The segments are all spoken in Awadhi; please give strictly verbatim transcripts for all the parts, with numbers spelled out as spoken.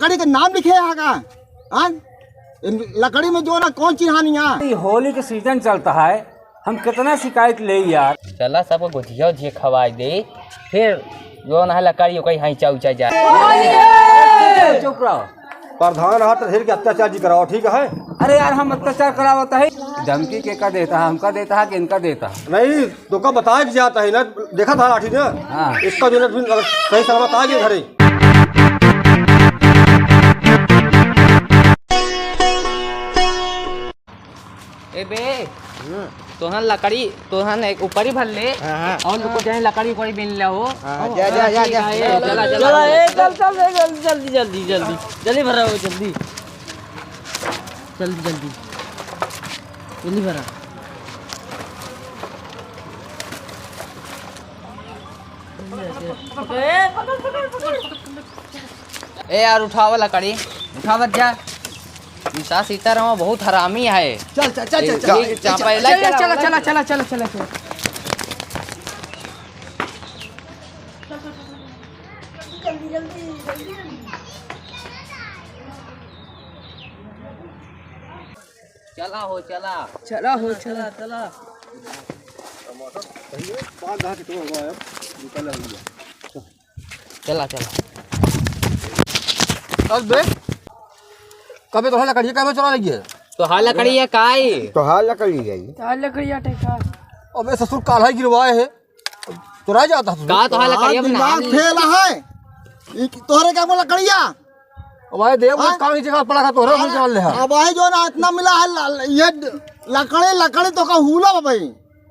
लकड़ी के नाम लिखे है का? हाँ? इन लकड़ी में जो ना कौन चिन्हानी है? ये होली के सीजन चलता है, हम कितना शिकायत ले यार। चला सबको गुझिया उझिया खवाई दे, फिर जो ना लकड़ी ओकरी हैचा उचा जाए। चुप रहो। प्रधान हाथ ढेर के अत्याचार जी कराओ, ठीक है? अरे यार, हम अत्याचार करावत है, धमकी के का देता है, हमका देता है कि इनका देता है? नहीं, तो का बताए के जाता है ना, देखा था लाठी ने। हाँ। इसका जो है, फिर सही सलामत आ गए घरे। ए बे, हम्म। तोहन लकड़ी, तोहन एक ऊपरी भर ले, हाँ, हाँ। और लोग को जाए लकड़ी उकड़ी बीन ले हो। हाँ, जा, जा, जा, जा। चला, चला, चला, ए, चल, चल, ए, जल्दी, जल्दी, जल्दी, जल्दी, जल्दी भरा हो, जल्दी, जल्दी, जल्दी, जल्दी भरा। ए, पकड़, पकड़, पकड़। ए यार, उठावा लकड़ी, उठावत जा। ई सास इतर रहो, बहुत हरामी है। चल, चल, चल, ए, चल, चल। ए, चापा चल, इला चल, चला, चल, चला, चला, चला, चला, चला। जल्दी, जल्दी, जल्दी, जल्दी। चला हो, चला। चला हो, चला, चला। चला, चला। अब बे, कबे तोहरा लकड़िया कबे चोरा लगी है? तोहार लकड़िया काई? तोहार लकड़ी गई। तोहार लकड़िया ठेका। अबे ससुर काल्हा गिरवाए है, चोरा जाता ससुर। का तोहार लकड़िया में दिमाग नाम फेल है। ई तोहरे का बोला लकड़िया? अब भाई देव हाँ? काम की जगह पड़ा था, तोहरा हम जान ले हा। अब भाई जो ना इतना मिला है, ल-, ल-, ये लकड़ी, लकड़ी तो का हुला बा भाई।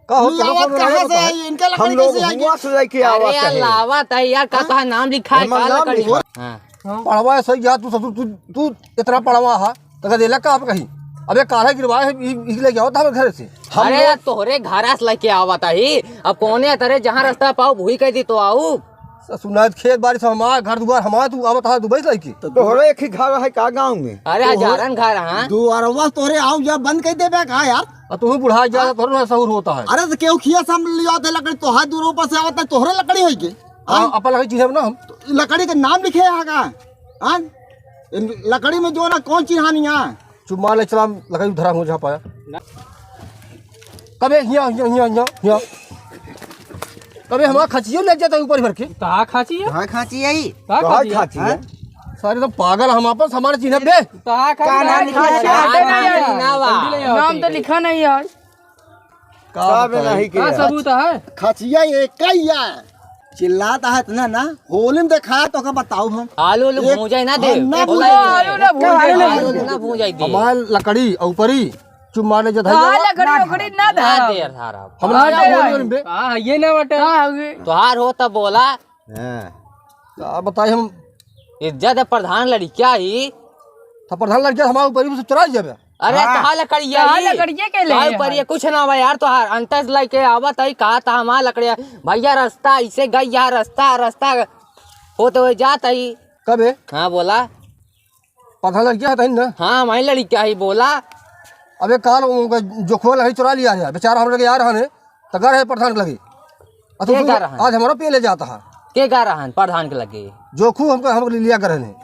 का हो, ये तुम आवत लोग कहाँ से है? इनके लकड़ी कैसे आएगी? हुआ से लेके अरे आवत यार, है। लावत है यार, का हाँ? तोहार नाम लिखा है, हमार का नाम लकड़ी? लिखा। हाँ। पढ़वा है सही यार, तू ससुर, तू, तू इतना पढ़वा हा, तो का देला का आप कहीं? अबे काल्हा गिरवाए है, ई, ई लेके आवत हमारे घर से। हम अरे लोग यार, तोहरे घर से लेके आवत है, अब कौने तरे जहाँ रास्ता पाओ, वही कह दी तो आऊ। ससुर ना खेत बाड़ी सब हमार, घर दुआर हमार, तू आवत हा दुबई से लेके। तो तोहरे एक ही घर है का गाँव में? अरे तोहरे हजारन घर, हाँ। दुआरवा तोहरे आऊ या बंद कर देबे का यार? आ तू बुढ़ा जा, हाँ? तोहरे ना सहूर होता है। अरे तो केहू खिया से हम लिया दे लकड़ी, तोहार दूर ऊपर से आवत है, तोहरे लकड़ी होई के? हाँ, हाँ? अपन लकड़ी चीज है ना हम। तो लकड़ी के नाम लिखे है का? हाँ? इन लकड़ी में जो ना कौन चिन्हानी है? चुप मार ले, चला लकड़ी धरा हो जहाँ पाया। कबे हिया, हिया, हिया, हिया, हिया। कबे हमारा खचियो ले जाता है ऊपर भर के। कहाँ खाची है? कहाँ खाची है ई? कहाँ कहाँ खाची है? खाची है? हाँ? सारे तो पागल, हम अपन सामान चिन्ह बे। कहाँ खाची काना है? लिखा है? खाची है, काना नहीं है। लिखा है। नाम तो लिखा नहीं है। का का बताई? नहीं का किया? सबूत है? खचिया ये कहिया चिल्लाता है इतना ना, होली में देखा तो का बताऊ हम। आलू, आलू एक भूंजा ही ना दे। हम ना बोला भूंजा। आलू ना भूंजा। आलू ना भूंजा ही दे। हमार लकड़ी ऊपरी चुप मारने जत है हाँ, ना। लकड़ी उकड़ी ना ना धरा। दे यार, सारा। हम ना हाँ, बोले दे। उन बे। हाँ, ये ना बटे। हाँ, आगे। तोहार हो तब बोला। हाँ। का बताई हम। इज्जत है प्रधान लड़किया ही। तो प्रधान लड़किया हमारे ऊपर ही से चढ़ा जाबे। अरे हाँ। तोहार लड़किया तोहार ही। लड़किया के ले तोहार ऊपर यार। ये कुछ ना बा यार, तोहार अंतस लेके आवत है, कहा था हमार लड़किया। भैया रास्ता ऐसे गई यार, रास्ता, रास्ता होते हुए जात है। कबे? हाँ बोला। प्रधान लड़किया है तहिन ना? हाँ, हमारी लड़किया ही बोला। अबे काल उनका जोखुआ लकड़ी चुरा लिया है, बेचारा हम लोग यार हने, तो गर है प्रधान के लगे। आ तू के तू गर हन? आज हमारा पे ले जाता है। के गर हन प्रधान के लगे? जोखू हमको, हमको ले लिया गर हने।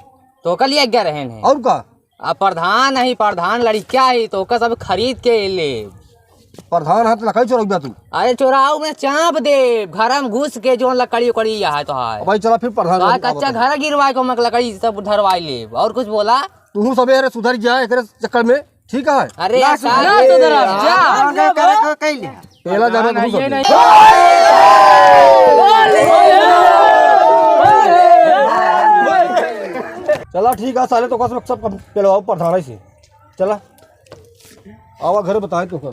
तो का लिया गर हने? और का? आ प्रधान ही, प्रधान लड़किया ही, तो का सब खरीद के ले। प्रधान हाथ लकड़ी चोरौबा तू। अरे चोराऊ में चाप दे, घर में घुस के जोन लकड़ी उकड़ी यहाँ तो है। अब भाई चला फिर प्रधान का लकड़ी कच्चा आवत है। घर गिरवाए को मक लकड़ी सब धरवाई ले, और कुछ बोला? तू सबेरे सुधर जाए एकरे चक्कर में, ठीक है? अरे ना यार, सुधर, का ना सुधर, जा। आगे करे को कइले। पहला जावे ना, तू ये सब। नहीं। चला ठीक है, साले तो का सब, सब पेलवाओ प्रधान से। चला, आवा घर बताए तो का।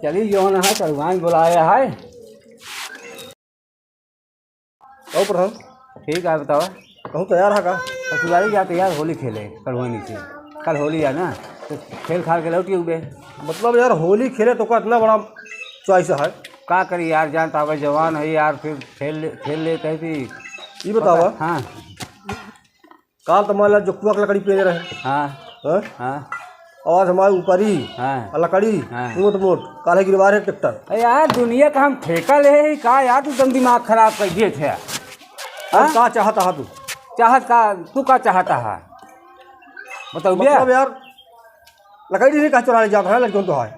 चली जौन है, कड़ुआइन बोलाया है। और प्रधान? ठीक है, बतावा। कहूँ तैयार है का? ससुरारी जा तैयार, होली खेले, कड़ुआइन से। कल होली है ना, तो खेल खाल के लौटी उबे। मतलब यार, होली खेले तो का इतना बड़ा choice है? का करी यार, जान तो आवे जवान है यार, फिर खेल ले, खेल लेते हैं कि ये बतावा। हाँ। काल तो मान ला जोखुआ के लकड़ी पेले रहे। हाँ। हाँ? हाँ। और हमारे ऊपरी हाँ। और लकड़ी हाँ। मोट मोट काले गिरवा रहे ट्रैक्टर। अरे यार, दुनिया का हम ठेका ले ही का यार, तू एकदम दिमाग खराब कर दिए थे। हाँ? का चाहता है तू? चाहत का, तू का चाहता है? बताओ भैया। मतलब यार, लकड़ी नहीं कहाँ चुरा ले जाता है, लड़कियों तो है।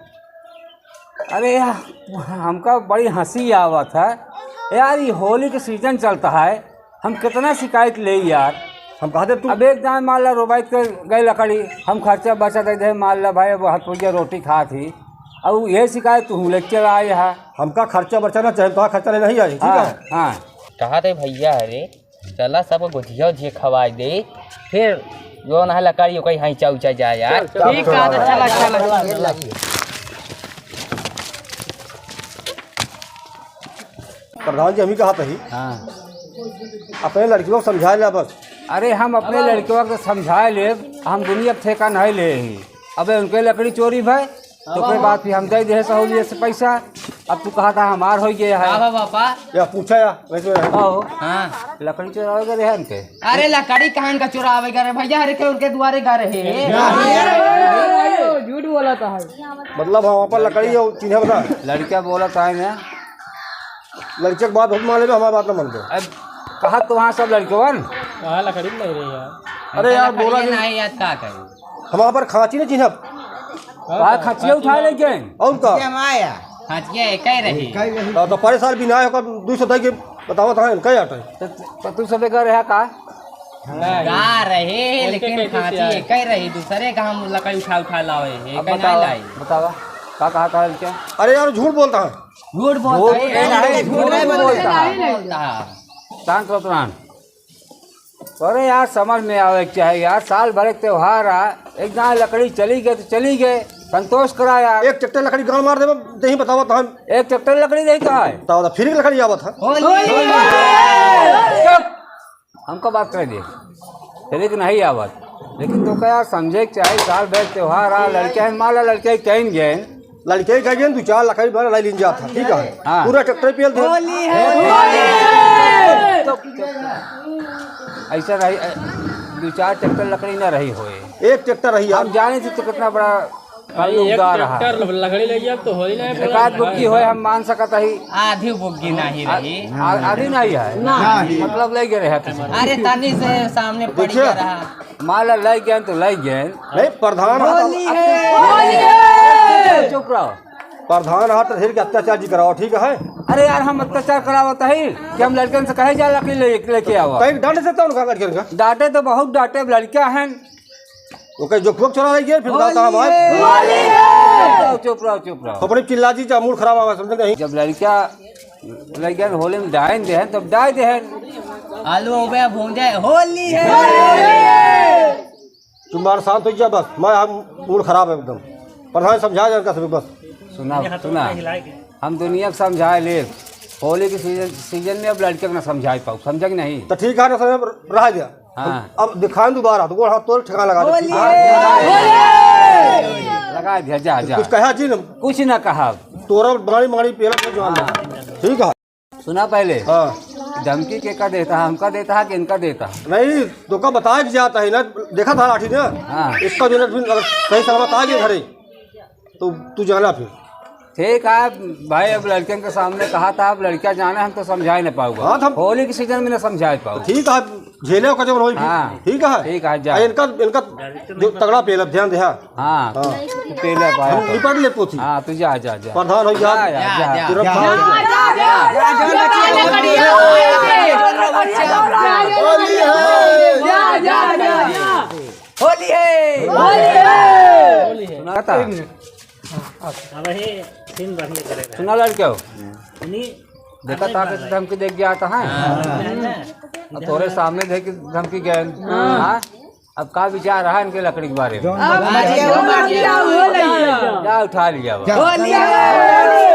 अरे यार, हमका बड़ी हँसी आवत है यार, ये होली के सीजन चलता है, हम कितना शिकायत ले यार। हम कहा दे तू अब एक दान मान ला रोबाइत के गए लकड़ी, हम खर्चा बचा दे दे मान ला भाई, अब हाथ भैया रोटी खात ही, अब ये शिकायत तू लेके आए है। हमका खर्चा बचा ना चाहे, तो खर्चा लेना ही आई, ठीक हाँ, है? हाँ। कहा थे भैया, अरे चला सबको गुझिया उझिया खवाई दे, फिर जो ना लकड़ी ओकई हैचा उचा जाए यार। चल, चल, ठीक चल, है, चल, चला, चल, चला। चल। प्रधान जी, हम ही कहा तही। हाँ। अपने लड़कियों को समझा ले बस। अरे, हम अपने लड़कियों को समझा ले, हम दुनिया के ठेका नहीं ले ही। अबे उनके लकड़ी चोरी भय, तो कोई बात भी हम दे दे सहूलियत से पैसा। अब तू कहा था हमार हो गया है। का बा पापा? या पूछा या, वैसे रहे। कहो। हाँ। लकड़ी चोरावे गए रहे हमके। अरे लकड़ी कहाँ का चोरावे गए रहे भैया? अरे के उनके दुआरे गए रहे। झूठ बोला था। मतलब हम अपन लकड़ी और चिन्ह बता। लड़का बोला था ना। लड़के के बात बहुत मान लेबे, हमारी बात ना मान दे। अब कहा तो वहाँ सब लड़कवन। कहाँ लकड़ी नहीं रही यार। अरे यार, लकड़ी बोला नहीं। नहीं यार, का करी? हमारे पर खाँची नहीं चिन्हब। का खाँचिया उठा ले गए? और का? ये हमाया। खाँचिया एक ही रही। तो, तो परे साल भी ना है, ओकर दू सौ दे के बतावा था, इनका ही आटा है। तो, तो तू सब बेकार रहा का? नहीं। का रहे, उनके लेकिन कैसे खाँची सियाए? एक ही रही, दूसरे का हम लकड़ी उठा, उठा लावे, अब एक ही ना बतावा, लाई। बतावा, का कहा था इनके? अरे यार, झूठ बोलता है। झूठ बोलता झूठ है, बोलता है, झूठ झूठ बोलता बोलता है। है। बोलता है। शांत रहो, प्रधान। अरे यार, समझ में आवे के चाहे यार, साल भर एक त्योहार आ, एक दान लकड़ी चली गए तो चली गए, संतोष करा यार। एक ट्रैक्टर लकड़ी गाड़ मार देबे, नहीं बतावा तो हम। एक ट्रैक्टर लकड़ी नहीं कहा है। बतावा तो फिर एक लकड़ी आवत है। होली है। चुप। हमको बात कर दे, फिर एक नहीं आवत, लेकिन तो का यार समझे के चाहे, साल भर त्योहार आ, लड़के हैं, मान ला लड़के कहीं गए, लड़के कह गए, दो चार लकड़ी बड़ा लाई लीन जाता, ठीक है? हाँ। पूरा ट्रैक्टर पेल दे। होली है। तो ऐसा रही, अ, दो चार ट्रैक्टर लकड़ी ना रही होए। एक ट्रैक्टर रही यार। हम जाने थे तो कितना बड़ा भाई, एक ताल्लुकदार है। ट्रैक्टर लकड़ी ले गया तो होली नहीं एक बोला आध बुग्गी भाई। होए, हम मान सकत ही। आधी बुग्गी नहीं आ-, रही। आ-, आधी नहीं है। नहीं। मतलब ले गए रहे थे। अरे तनी से सामने पड़ देखिए। गया रहा। मान ला ले गए तो ले गए। नहीं, प्रधान हाथ होली है। होली है। चुप रहो। प्रधान हाथ ढेर के अत्याचार जी कराओ, ठीक है? अरे यार, हम अत्याचार करावत ही कि हम लड़कन से कहे जा लकड़ी ले, लेके आओ। कहीं डांटे से तो उनका लड़कन का? डांटे तो बहुत डांटे, लड़का है। ओके, जो खुद चुरा ले गए, फिर होली बताता हमारे। है। होली है। चुप रहो, चुप रहो, चुप रहो। अपने चिल्ला जी, जा मूड खराब आवा, समझे नहीं? जब लड़का, लड़का होली में डाइन देहन, तब डाई देहन। आलू हो गया भूंजा, होली है। तू मार शांत हो जा बस, मैं हम मूड खराब है एकदम। प्रधान समझा जा इनका सब बस। सुना, सुना, हम दुनिया को समझा ले, होली के सीजन, सीजन में अब लड़के को ना समझा पाऊ, समझा कि नहीं? तो ठीक है ना सर, रह गया। हाँ। अब दिखाएं दोबारा, तो गोड़ हाथ तोड़ ठिकाना लगा दे। होली है। लगा दिया, जा, जा। कुछ कहा जी ना? कुछ ना कहा। तोरा बाड़ी माड़ी पेला के जवान हाँ। ठीक है। सुना पहले। हाँ। धमकी के का देता है, हमका देता है कि इनका देता है? नहीं, तो का बताया कि जाता है ना, देखा था लाठी ने। हाँ। इसका जो है ना, फिर अगर सही सलामत आ गया घरे, तो तू जाना फिर। ठीक है भाई, अब लड़कियों के सामने कहा था, अब लड़कियां जाने, हम तो समझा ही नहीं पाऊंगा। हाँ, तो हम होली के सीजन में ना समझा ही पाऊंगा। ठीक है, झेले का जब होई फिर। हाँ। ठीक है। ठीक है, जा। आ, इनका, इनका जो तगड़ा पेला, ध्यान दे, हाँ। हाँ, हाँ। तू पेला पाया हम तो। निपट ले पोथी। हाँ, तू जा, जा, जा। प्रधान हो जा। जा, जा, जा। जा। तुरंत जा, जा, जा, जा। होली है। होली है। होली है। सुना था? अब ये सीन बढ़िया करे रहे। सुना लड़के हो? सुनी, देखा अरे था भाई। कैसे धमकी देख गया था, हैं? हाँ। अब तोरे सामने देख के धमकी गए। हाँ। हाँ? अब का विचार रहा इनके लकड़ी के बारे में? अब मर गया, मर गया, हो गया। जा उठा लिया बा। जा। होली है।